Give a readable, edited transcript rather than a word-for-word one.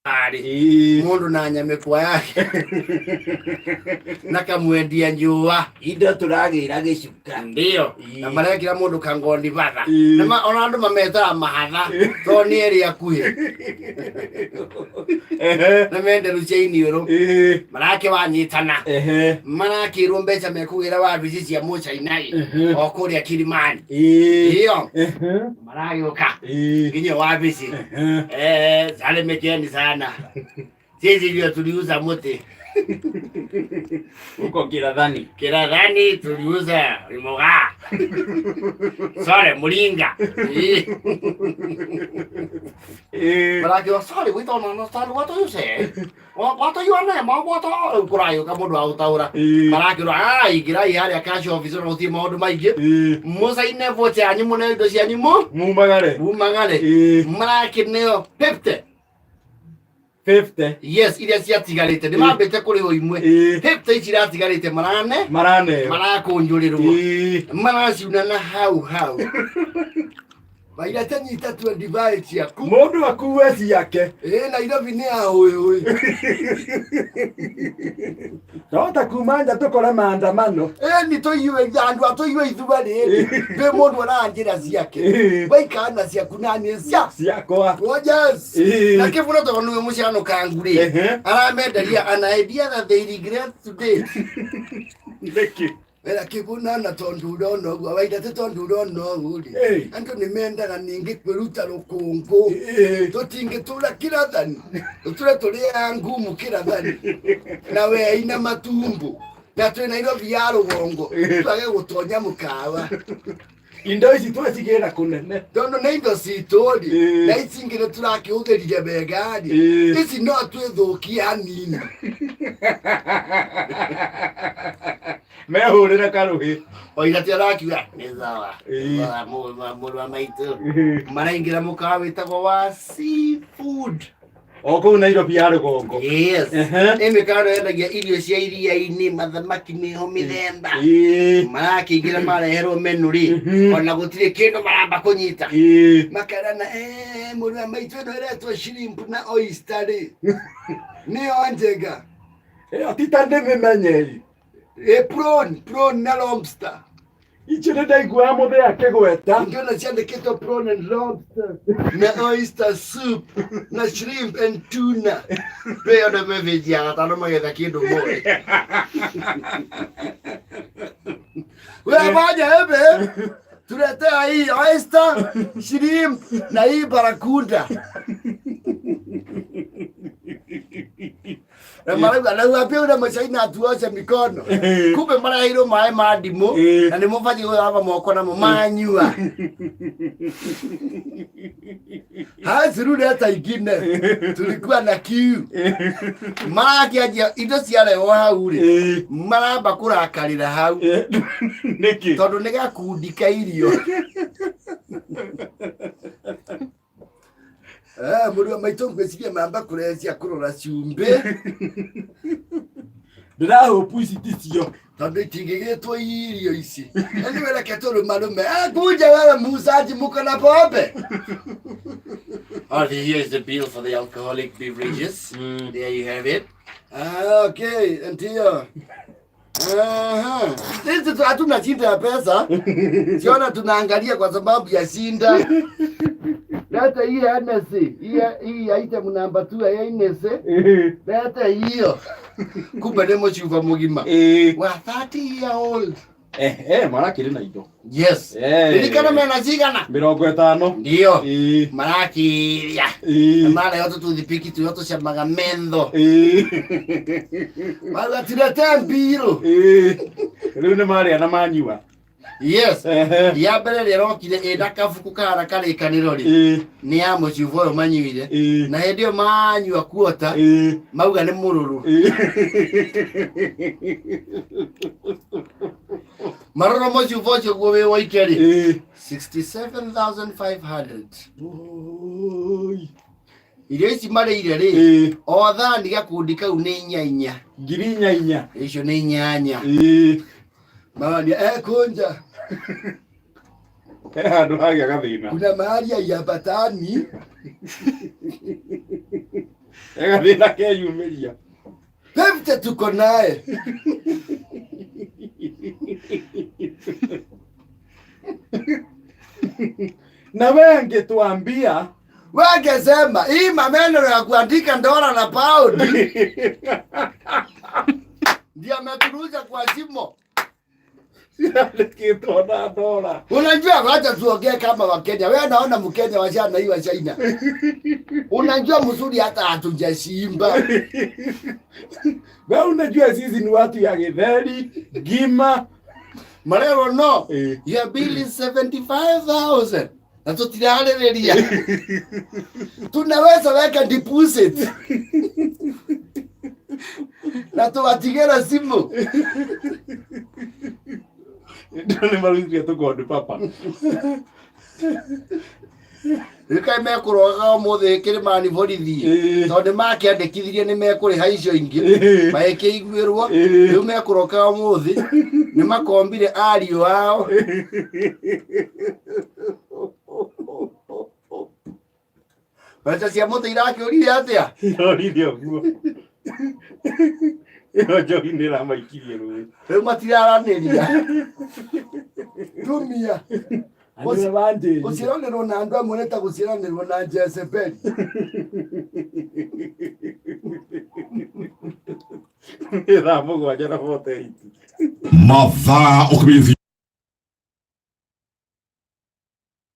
Arĩ mundu na nyamĩkwa yake na kamwendia njũa. Indo tũragĩra gĩcuka. Ndio. Na marekĩra mũndũ kangondi batha. Ĩĩ. Na ona andũ mametaga mahatha tondũ nĩ erĩ akuhĩ. Na menderu cia iniũrũ. Marake wanyitana. Marakĩrwo mbeca mekũgĩra wabici cia mũcainai o kũrĩa Kilimani. Iyo. Maragĩũka nginya wabici. Salimikeni sana. Sisi ndio tuliuza mti. Huko Kirathani. Kirathani tuliuza Mugaa. Sorry, Muringa. Marakiuga sorry, we don't understand what you say. What are your name? What are kũrayũka mũndũ wa gũtaũra. Marakĩrwo ah ingĩrai harĩa cash office na gũtirĩ maũndũ maingĩ. Mũcaine vocha yanyu mũneo indo cianyu mũ. Mumagare. Mumagare. Marakĩneo 50. 50. Yes, iria ciatigarĩte nĩ mambĩte kũrĩhwo imwe. 50 ici iratigarĩte marane Maraneo. Marakũnjũrĩrwo. Maraciuna na hau hau. Mairate nyita 25 ciaku. Mũndũ akue ciake. Ĩ Nairobi nĩ ya hũĩ hũĩ. Twahota kuma nja tũkore maandamano. Ĩ nĩ tũigue andũ a tũigue ithua rĩrĩ. Ndĩ mũndũ aranjĩra ciake. Waikara na ciaku na niĩ cia. Ciakwa. Rogers. Na kĩbũra tondũ nĩwe mũciano kangu rĩ. Aramenderia an idea that they regret today. Nĩkĩ? Wera kĩbuna na tondũ ũrona ũguo waida ti tondũ ũrona ũguo rĩ. Andũ nĩ mendaga ningĩ kwĩruta rũkũngũ. Tũtingĩtũra kĩrathani. Tũtũre tũrĩ a ngumu kĩrathani. Na wei na matumbo. Na twĩ Nairobi ya rũgongo. Twage gũtonya mũkawa. Indo ici twacigĩra kũnene. Tondũ nĩ indo citũ rĩ. Na ici ingĩ nĩ tũrakĩhũthĩrire wega rĩ. Ici no twĩthũkie hanini. Mehũrĩre karũhĩ. Oira ti arakiuga nĩ sawa. Sawa, mũrũ wa maitũ. Maraingĩra mũkawa wĩtagwo wa seafood. O kũu Nairobi ya rũgongo. Yes. Nĩ mĩkawa yendagia irio cia iria-inĩ, mathamaki mĩho mĩthemba. Marakĩingĩra mareherwo menu rĩ, ona gũtirĩ kĩndũ maramba kũnyita. Makerana, "Eh, mũrũ wa maitũ ĩno ĩretwo shrimp na oyster rĩ. Nĩyo njega." Ĩyo ti ta ndĩmĩmenye. Ĩ prawn, prawn na lobster. Icio nĩ ndaiguaga mũthee akĩgweta. Ingĩona ciandĩkĩtwo prawn and lobster na oyster soup na shrimp and tuna. Rĩu andũ me benji ya gatano magetha kĩndũ moĩ. We fanya hivi, tuletea hii oyster, shrimp na hii barracuda. Na marauga na wapi ule machaina atuoshe mikono. Kumbe maraheirwo maĩ ma ndimũ na nĩ mũbatiĩ gũthamba moko namo manyua. Hasi hata ingine tulikuwa na kiu. Marakĩanjia indo ciarehwo hau rĩ, maramba kũrakarĩra hau. Nĩkĩ? Tondũ nĩ gakundi ka irio. Eh, mũrũ wa maitũ ngwĩciria mamba kũrecia kũrora cumbĩ. Ndĩrahopu ici ticio. Tondũ itingĩgĩtwo irio ici. Anyway, reke tũrũmarũme. Eh, kuja wewe muuzaji muko na pombe. Oh, here is the bill for the alcoholic beverages. There you have it. Ah, okay, ndio. Aha. Sisi hatuna shida ya pesa. Siona tunaangalia kwa sababu ya shinda. Leta hii Hennessy. Hii item number 2 ya Hennessy. Leta hiyo. Kumbe nĩ mũcuba mũgima. Wa 30 year old. Eh, marakĩrĩ na indo. Yes. Ririkana mena cigana? 50. Ndio. Marakĩrĩa. Marehwo tũtũthipiki tũrĩa tũcamaga mentho. Marauga turete mbirũ. Rĩu nĩ marĩa na manyua. Yes. Ya mbere ĩrĩa ĩrokire ĩna kabuku kahana karĩkanĩro rĩ, nĩ ya mũcuba ũyũ manyuire. Na hĩndĩ ĩyo manyua kuota, mauga nĩ mũrũrũ. Marora mũcuba ũcio guo wĩ woike rĩ, 67,500. Oi. Irio ici marĩire rĩ, o thani gakundi kau nĩ inya inya. 4,000. Icio nĩ inyanya. Mawania ekunja. He handũ hagĩa gathĩna. Kuna mahali haiambatani. Gathĩna keyumĩria. 50 tuko naye. Na wewe angetuambia Wangesema hii maneno ya kuandika dola na paundi ndio ameturuza kwa shimo. Ciandĩkĩtwo na dola. Unajua, wacha tuongee kama Wakenya. Wewe naona Mkenya washana hii wa China. Unajua mzuri hata hatujashimba. Wewe unajua sisi ni watu ya githeri, ngima. Marero no. Eh. Your bill is 75,000. Na tutirarĩrĩria. Tunaweza weka deposit. Na tuwatigĩre simu. Ndio nĩ tũkondu papa. Rĩu kaĩ mekũrogaga ũmũthĩ kĩrĩmani borithi. Ĩĩ. Tondũ nĩmakĩandĩkithirie nĩ mekũrĩha icio ingĩ. Ĩĩ. Magĩkĩiguĩrwo. Ĩĩ. Rĩu mekũrokaga ũmũthĩ nĩ makombire ariũ ao. Mbeca cia mũtĩ irakĩũrire atĩa? Irorire ũguo. Ĩyo njohi nĩ ĩramaikirie rũĩ. Rĩu matiraranĩria. Tumia. Andũ wanjĩrire. Gũciaranĩrwo na andũ amwe nĩ ta gũciaranĩrwo na Jezebeli. Nĩ thaa 7:48. Mathaa ũkĩmenyithio.